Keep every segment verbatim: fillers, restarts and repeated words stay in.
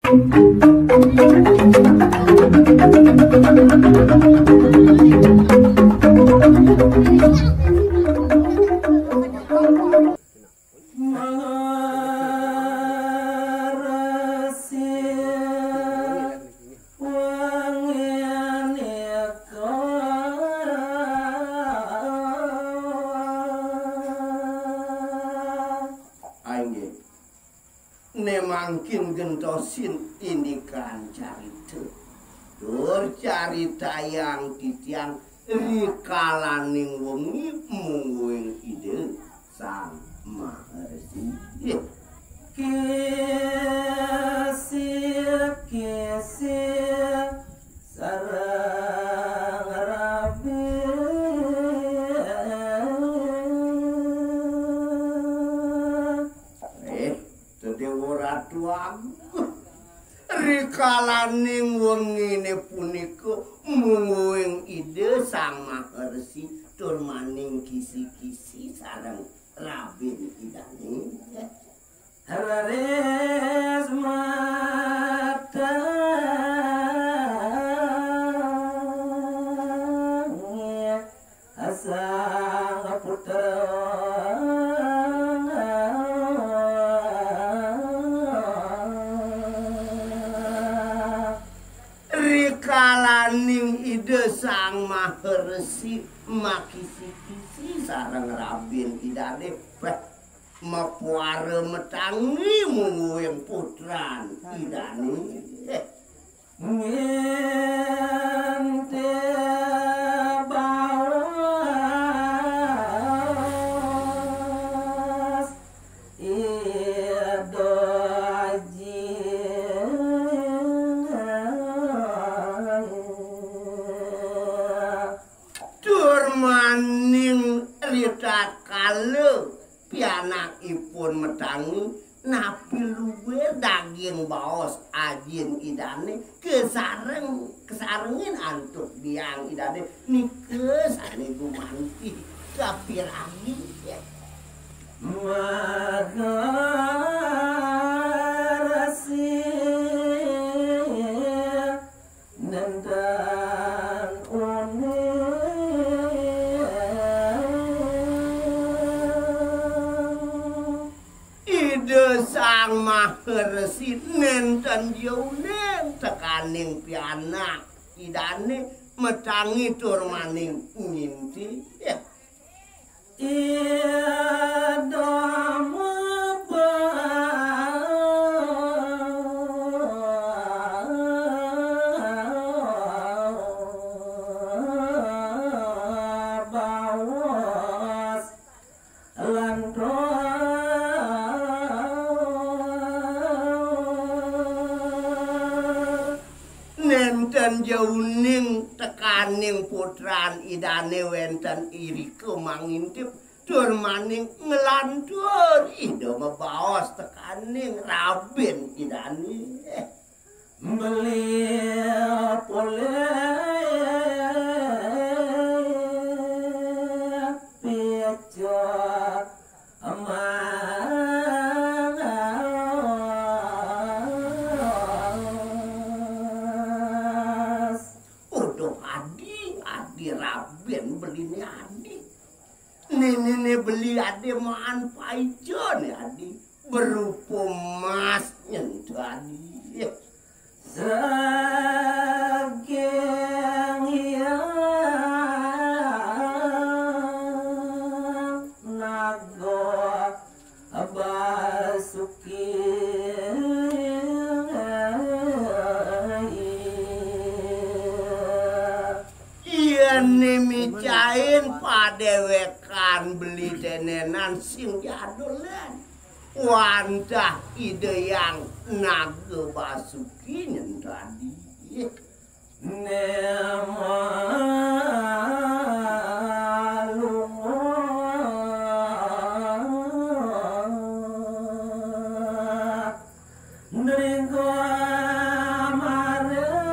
Inggih. Né mangkin gentosin indikan carita. Tur caritayang titiang rikalaning wengi mungguing Ida Sang Maha Resi. Nggih. Kisih-kisih sareng rabi. Eh, Déwa Ratu Agung. Rikalaning wenginé punika mungguing Ida Sang Maha Resi tur maning kisi-kisi sareng rabin Idané. Raris mateng Sang Putra. Rikalaning Ida Sang Maha Resi makisi-kisi sareng rabin Idané, béh, mapuara matangi mungguing putran Idané. Ngintip baos Ida Aji. Tur maning ritatkala pianakipun matangi, napi luir daging baos ajin Idané kasareng, kasarengin antuk biang Idané, nika sané gumanti kapiragi. Maha Resi nénten uning. Ida Sang Maha Resi nénten ja uning tekaning pianak Idané matangi tur maning ngintip. Ya. Ida mabaos lantur. Nénten ja uning tekaning putran Idané wénten irika mangintip, tur maning nglantur Ida mabaos tekaning rabin Idané. Beli polih picut emas. Uduh adi, adi rabin beliné adi. Nénéné beli adi maan paica né adi. Berupa emas nyen to adi. Saking Hyang Naga Basuki. Yén micain padéwékan beli dénénan sing jadolan. Wantah Ida Hyang Naga Basuki nyen tadi. Nema lunga nringga maring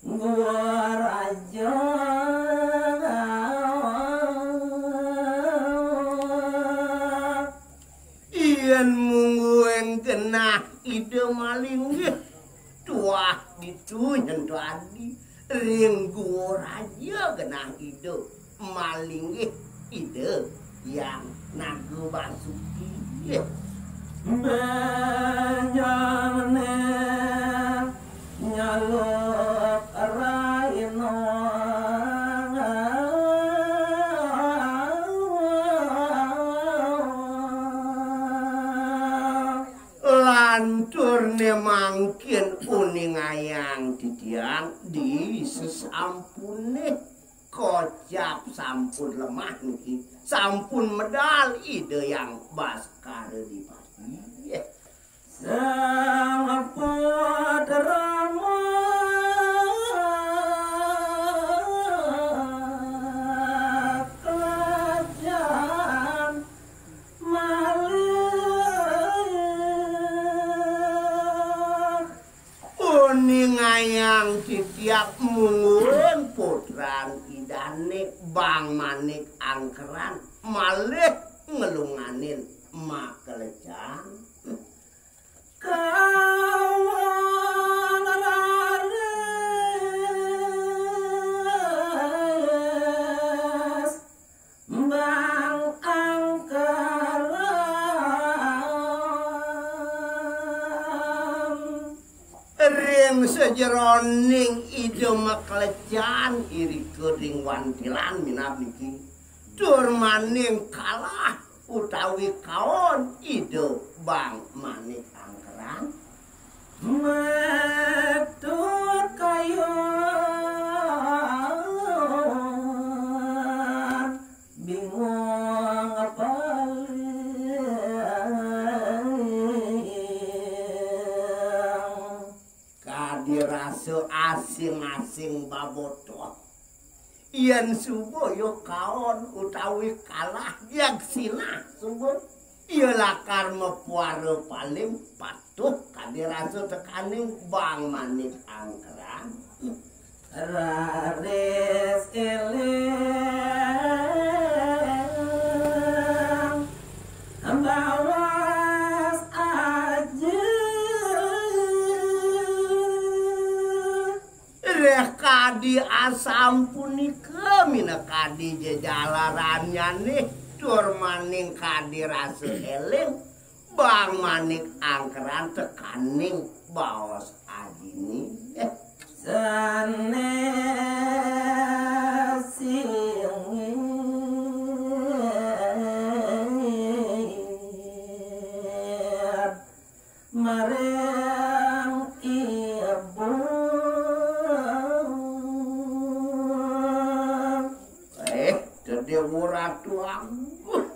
Gua Raja. Linggih tuah ditu nyentuh adi ring gua raja genah ida. Malinggih ida yang naga basuki. Benjamne nyaluk raina. Lanturne mangkin uningayang titiang di sesampune kocap sampun lemah niki, sampun medal Ida Yang Baskara Dipati. Sang putra maklecan malih. Uningayang titiang mungguing putran Idane Bang Manik Angkeran malih ngelunganin maklecan. Kawan raris Bang Angkeran. Ring sajeroning Ida maklecan irika ring wantilan minab niki. Tur maning kalah utawi kaon Ida Bang Manik Angkeran. Metu kayun bingung paling. Kadi rasa asing-asing babotoh. Yen suba ya kaon utawi kalah, jeg sinah suba, ya lakar mapuara paling patuh kadi rasa tekaning Bang Manik Angkeran. Raris eling baos aji. Reh kadi asampunika minakadi jejalarannyane tur maning kadi rasa eling Bang Manik Angkeran tekaning baos ajine. Sane singit maring ibu. Eh, Dewa Ratu Agung.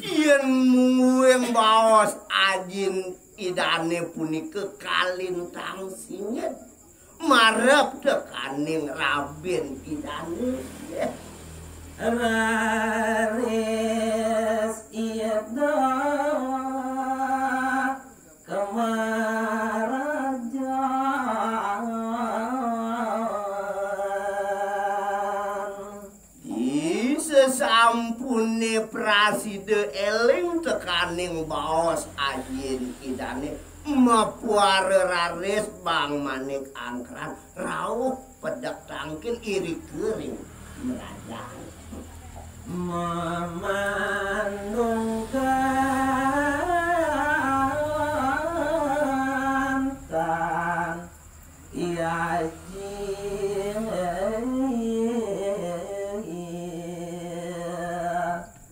Yen mungguing baos ajin idane punika kalintang singit marep tekaning rabin idane. Raris ida kemarajan. Di sesampune prasida eling tekaning baos ajin idane, mapuara raris Bang Manik Angkeran rauh pedek tangkil irika ring merajan. Mamandung gantan Iya, iya.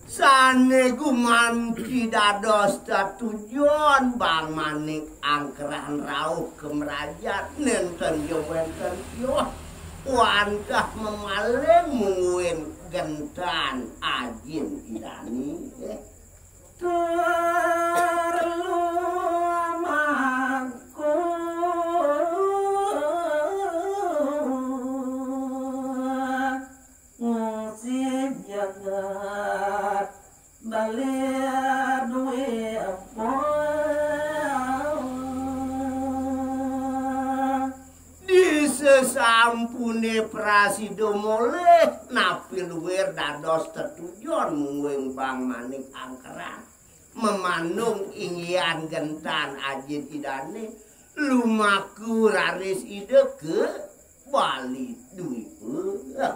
Sane gumanti dados tetujon Bang Manik Angkeran rauh ka merajan nenten ya wenten ya wantah mamaling mungguing gentan ajin idane. Tur lumaku ngungsi jagat bali duwe apa. Di sesampune prasida molih napi luir dados tetujon mungguing Bang Manik Angkeran. Mamandung inggihan gentan ajin idane, Lumaku raris Ida ka Bali Dwipa.